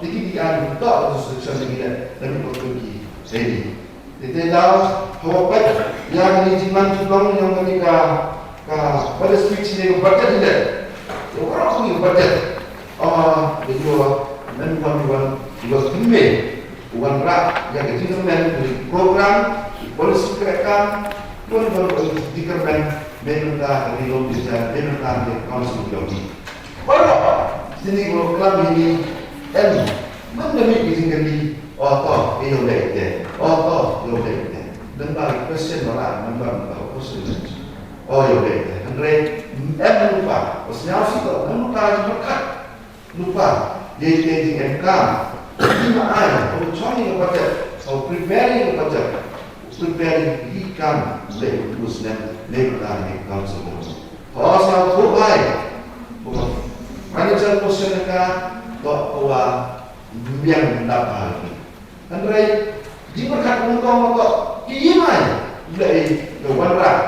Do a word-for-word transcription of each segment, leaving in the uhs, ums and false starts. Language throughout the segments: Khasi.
Te ki dei ban toh ka suggestion na ki leh, na ki pyrkhat ki. Te dei. Te te daw, hawa peit ïa kane ka jingman jingpang jong kane ka, ka budget speech ne ka budget ne. Ïa waroh kane ka budget. Ah, dei ïa, men wan wan ïa kynmaw, wanrah ïa ka jingkyrmen, program, policy, treikam, wan wan wan jingkyrmen, mynta ka ri Lum Basan, mynta ka council jong ngi. Waroh, kine ki klam kine, em, man da mih ki jingkylli, o to, ïa u leh te, o to, ïa u leh te. Nangta ki question ba la, nangta ki question. O ïa u leh te. Hynrei, em lypa, u sñiawsih to, em lypa jingpyrkhat. Lypa, ïa ite jingem kam. Ki ma ai, u chong ïa ka budget, u prepare ïa ka budget. U prepare ïa ki kam, leh u snem, leh u kam, leh u kam. Ho sa u bai. Financial question ka, to wa, biang dap ha. Hynrei, jingpyrkhat kum to, to, ki ïa mai, leh, ïa wanrah.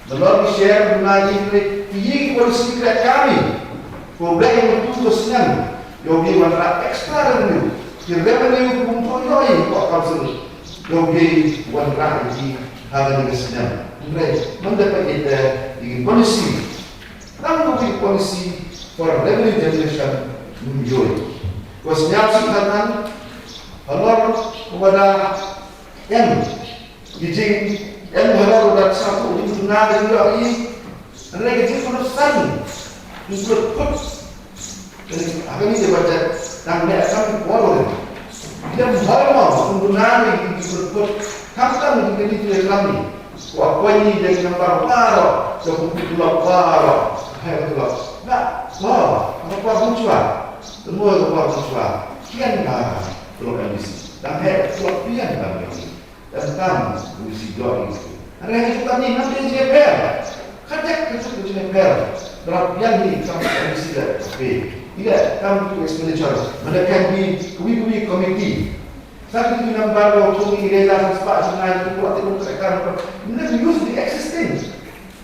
Nalor ki share, na ïa ki Ïa ki policy kaba kami, ko bek ïa mynta ko snem, ïoh ki wanrah extra revenue, ki revenue kum to ïoh ïa ka council, ïoh ki wanrah ïa ki ha kane ka snem. Hynrei, mynta pat ïa ki policy, tang ko ki policy for revenue generation, ym ïoh. Ko snem shi khatnan, halor ko wada em Ki jing, em halor u dat sa u jingduna da ïoh i. Hynrei ki jingpynsan, jingpynput. Kani, ha kani ka budget, tang ne kam por. Ki em halor u duna da ki jingpynput. Kam kam ki kani ki klam ni. Wa poi ni da ki nambar baroh, da ki tulop baroh. Hai tulop. Na, wa, ka por hynchwa. Temu ka por hynchwa. Kian ka tulop M D C. Tang hai tulop kian ka M D C. Tang tam, u si dot itu. Hynrei ha kata ni, ngam dei jingpher. Kata ka jingpher. Bad ïa ni kam ka M D C da pay. Ïa kam tu expenditure. Mana kan di kawi kawi committee. Sa ki tu number ba tu ni rela sa spah jingai tu buat tu ka kan. Mana use the existing.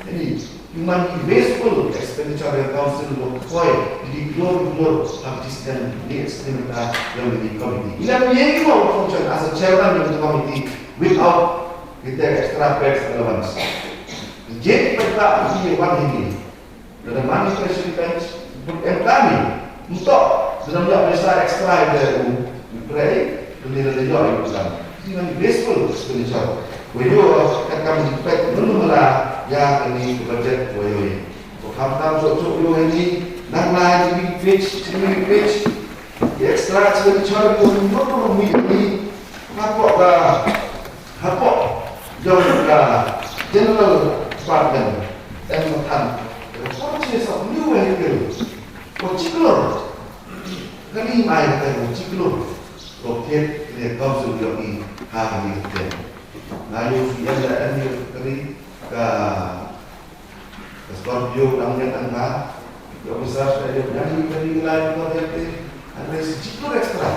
Ini, human wasteful expenditure of council work koi, di glor glor, ha ki snem, di expenditure, yang di committee. Ila ye mo function as a chairman of the committee without, with the extra pay allowance. Jadi, peta, di wan ini. Dalam money treasury bench, em kami. Untuk, dalam yak pesa extra ida u, u pray, bendera da yak u kan. Ini wasteful expenditure. Wayo, kat kam jipet, nunu mala, ya kani ke budget wayo ni. Ko kam kam sok sok yo ini, nang lai jini pitch, jini pitch. Extra expenditure ko nunu mi ini. Hapoh ka, hapoh jong ka general department, em matan. Ko purchase of new vehicle. Ko chiklor. Kani mai kata ko chiklor. Ko kit kini council yo i ha kani kit. Na yo ki em da em yo kani ka Ka Scorpio dang ïa tang ba. Ïa officer sa ïa dang ïa kani lai ko ïa te. Hynrei sa jingpynlong extra.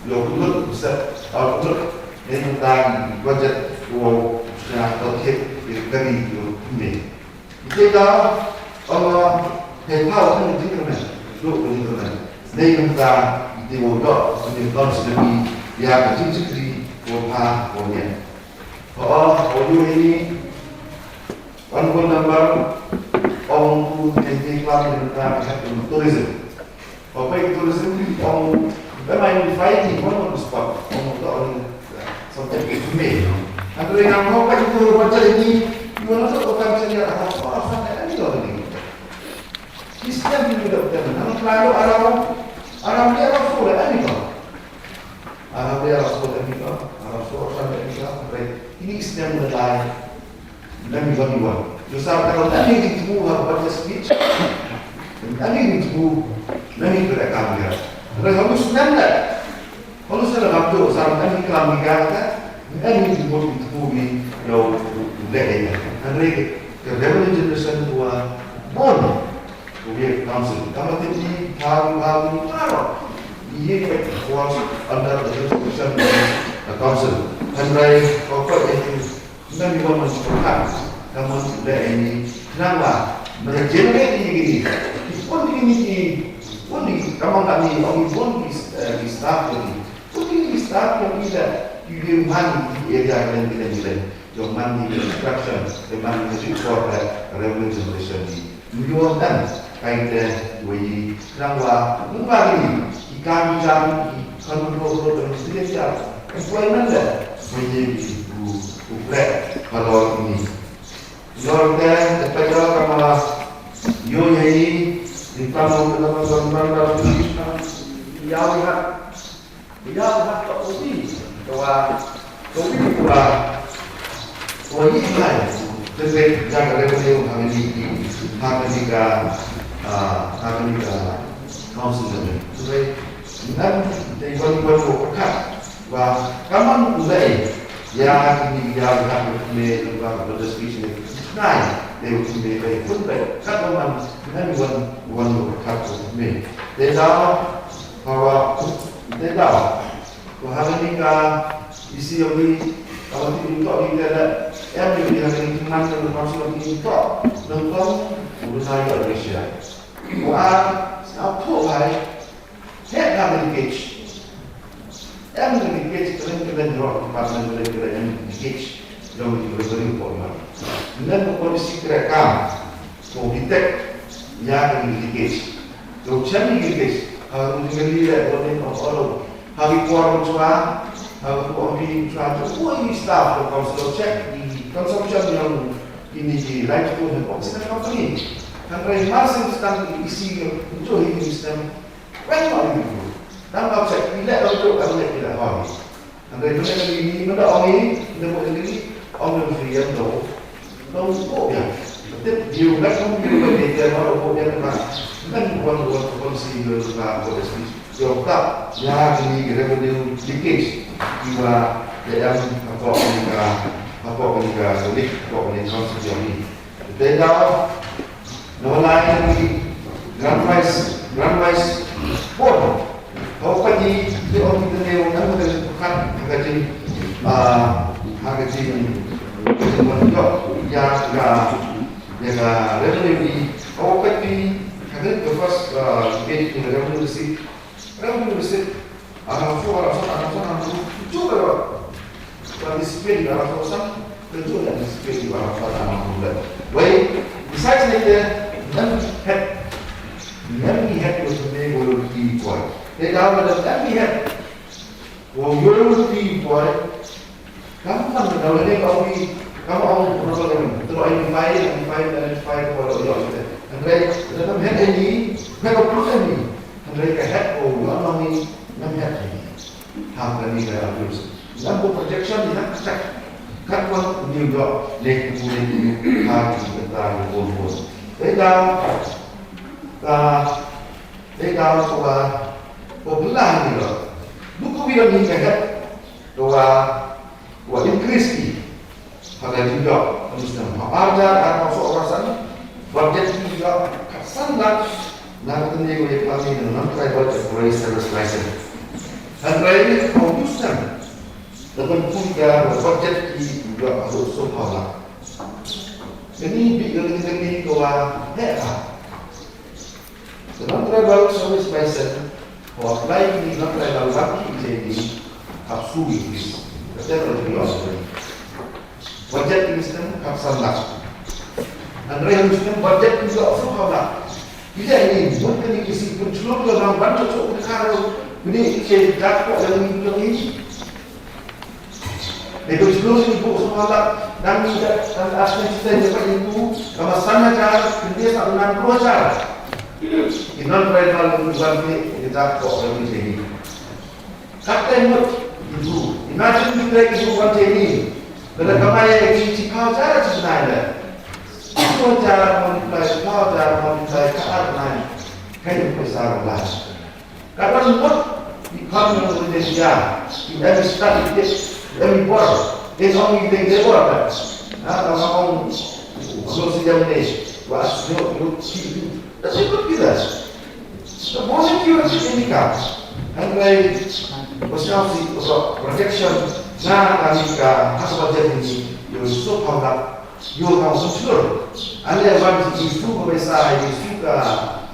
Ïa pynlut sa, ah, pynlut. Ïa tang budget ko ïa ko kit ïa kani ïa me. Ïa ka, Allah, hei pau kan jingkyrmen. Duk kan jingkyrmen. Ïa tang ïa te wo dok kan jingkyrmen. Ïa ka jingkyrmen ko pha ko ïa. Ho, ho ïa ni. Wan bun number ong tu, tu, tu, klam ni, ka, ka, tourism. Ba pei tourism ong ba mai ni fai ni, wan wan spot ong tu, ong, something ni me. Aku dah ngam ho, ka tu, baca ini, you want to come to your house or something, ani lo ni. Islam ni dah, dah, nang pelalo aram, aram dia apa pula, ani lo. Aram dia apa pula, ani lo, aram pula, aram dia apa pula. Ini Islam dah lain. Nami wan wan. Yo sa ka wan nami di tu ha ba speech. Nami di tu nami tu da kam ya. Re halus nan da. Halus nan da tu sa nami klam ni ga ka. Nami di tu di tu ni yo le ya. Andre ke ke revenue generation wa bon. Ko ye council. Kama ti di thang thang ni paro. Ye ke was under the jurisdiction of the council. Andre ko ko ye Ngan ïa wan man shu pyrkhat, ka mon shu leh ïa ini, khnang ba, mynta generate ïa kine, ki pun kine ki, pun ki, ka mon kane, ong ki pun ki, eh, ki staff ïa ki, pun kine ki staff ïa ki da, ki ïa man ki area kalen kalen kalen, ïa man ki construction, ïa man ki jingkor ka revenue generation ki. Ym ïoh kan, kaei te, wei, khnang ba, ym ba ki, ki kam ki jam, ki khon ro ro, ki employment le, wei, ki, u, u, halor ini. Halor te, te peit halor kaba, ïoh ïa i, i pang u, kaba, kaba, kaba, ïa u hat. Ïa u hat ka ubi, ka wa, ka ubi ka wa, ka wa i lai. Te peit ïa ka revenue ha kani ki, ha kani ka, ah, ha kani ka council te. Te peit, ngan, te wan, wan ko ka. Wa, ka man u lai. Ïa kini ïa ka me, wa, ka description. Nai, te u me, te pun, te. Ka man, ngan wan, wan ko ka, me. Te da, Hawa, te da. Ko ha kani ka, Isi yong i, kaba ti ni to ni te da, em ni ha ni man ni kam so ni to, nong tong, u na yo ni sia. Wa, sa to bai, he ka ni kich. Em ni kich, kren kren ro, pa ni kren kren em ni kich. Yong ni kren kren ko ma. Nan ko ni si kre kam. Ko detect ïa ka leakage. Ko check leakage. Ha ka jingïaleh bad ka ong, ha ki por mynshuwa, ha ka por mynshuwa, ko i staff ka council check ki consumption jong kine ki limestone ha oxygen company. Hynrei mar syn stem ki isi jong ki stem. Wen ma ki. Dang ka check ki leh ka check ka leh ki leh ha. Hynrei mynta kane mynta ong i, mynta ong i, ong i free ïa u. Ong u buh biang. Tip view ngat ong view ba dei te ma u buh biang ma. Ngan wan wan wan si ngan ka buh da si. Ïoh ta ïa kine ki revenue leakage. Kiba dei em hapoh kane ka, hapoh kane ka leak, hapoh kane ka council jong i. Te dau, na walai na ki Grand Vice, Grand Vice Board. Hau ka ji, ji ong kita ne ong nang ka ji pukhat, ha ka ji, ah, ha ka ji, ka ji wan jok, ya ka, ya ka revenue di, hau ka ji, ha ka ji ka first, ah, page ni revenue receipt, revenue receipt. Arangso, arangso, arangso, arangso. Ju ka participate arangso san, ka ju participate arangso, arangso. Wei, besides ni te, nang het, nang ni het ko sene ko ti boy. Te daw da nang ni het. Ko yo ti boy. Kam man ka dau lane ka ong ki, kam ong, ong ka ong, tu ai ni fai, ni fai, ni fai, ko lo yo te. Hynrei, da kam het ni, me ko put ni. Hynrei ka het ko, lo no ni, nam het ni. Ha ka ni ka abuse. Nam ko projection ni na ka check. Kat ko ni yo, le ko ni, ha ki ta ni ko ko. Te da, ta, te da ko ba, ko bela ni lo. Buku bilang ni ka het, ko ba, Wa increase ki ha ka jingdok, ha ka jingdok. Ha arhajar arphew saw arphew san, budget ki dok khatsan lak na ka tnga ko ïa ka kali na non-tribal temporary service license. Hynrei ha u snem da ban pun ka budget ki dok haduh sawphew lak. Kane bit ka jingdok ko wa heh ha. Ka non-tribal service license, ko apply ki non-tribal wan ki ïa ki hap shu ki fees. Kata ka long ki budget ki snem hap san lak. Hynrei ha u snem budget ki dok sawphew lak. Ïa ni mut kane ki si pynchlur la nang ban shu ka karo. Kine ki dak ko ïa ni ki. Dei ka jingkylli shu buh sawphew lak, nang ïa ka, nang ïa ka snem shisha ïa ka ïa ka, ka ma san hajar, kyndiat sa nang phew hajar. Ki non-tribal ki wan ki, ki dak ko ïa ka ïa ka. Katne mut ki buh. Imagine ki trei ki buh wan ïa ka. Lada ka mai ïa ki shiphew hajar shibnai leh. Shiphew hajar multiply, shiphew hajar multiply ka ar nai. Ka ïa ka pisa ka lai. Ka don mut i kham nang ri dei sia, i em i stad i tip, i em i bor, i ong i dei dei bor ka. Ha, ka ma ong, ong si jam ne, wa as no, no, si tu. Ta si kut kita. Ta bor ni kiwa si ini ka. Hynrei, wa sa si, wa protection, na ka ni ka, ha sa wa jadi ni, yo so ka ka. Ïoh ka shu shlur. Ane wan ki shu ka pisa, ki shu ka,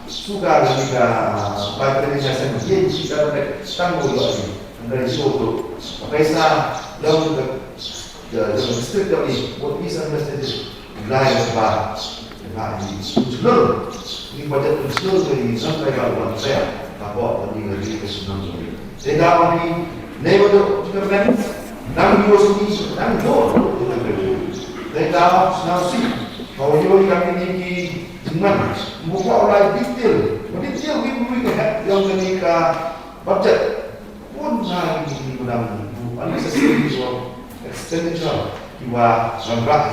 shu ka, ki ka, bai training ka sen, ki ki ka bai tang ko ïoh ni. Ane ïoh tu. Ka pisa long ka, ka, ka district ka ni, what is understood. Lai ka ba, ba ni shu shlur. Ni budget shu shlur ni, sampai ka wan saya. Ka bo ni ka ni ka shu nang ni. Te da wan ni, ne ba tu, tu ka men. Nang ïoh sini, nang ïoh. Te da sngewsih. Haba ïoh ïa kine ki jingman. Mut ba u la detail. Ba detail wi wi ka heh ïong kane ka budget. Pun na ki ki nang unnecessary expenditure. Ki wa wanrah.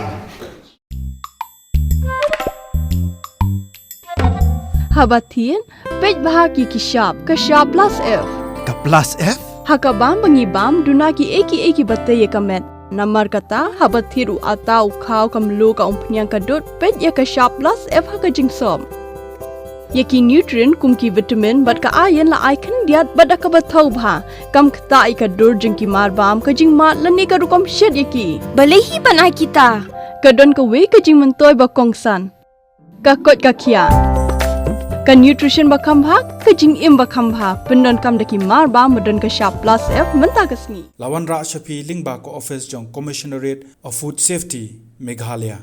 Haba thied, peit bha ki ki shap, ka shap plus F. Ka plus F? Ha ka bam ba ngi bam, duna kiei kiei kiba tei ïa ka met. Namar kata, haba thied u atta u khaw ka mluh ka umphniang ka dud, peit ïa ka shap plus F ha ka jingsop. Ïa ki nutrient kum ki vitamin bad ka iron la ai khyndiat bad da kaba thaw bha. Kam ktah ïa ka dur jong ki marbam, ka jingmad lane ka rukom shet ïa ki. Balei hi ban ai kita? Ka don kawei ka jingmyntoi ba kongsan. Ka koit ka khiah. Ka nutrition ba kham bha, ka jingim ba kham bha. Pyndonkam da ki marbam ba don ka shap plus F mynta ka sngi. La wanrah sha phi lyngba ka office jong Commissionerate of Food Safety, Meghalaya.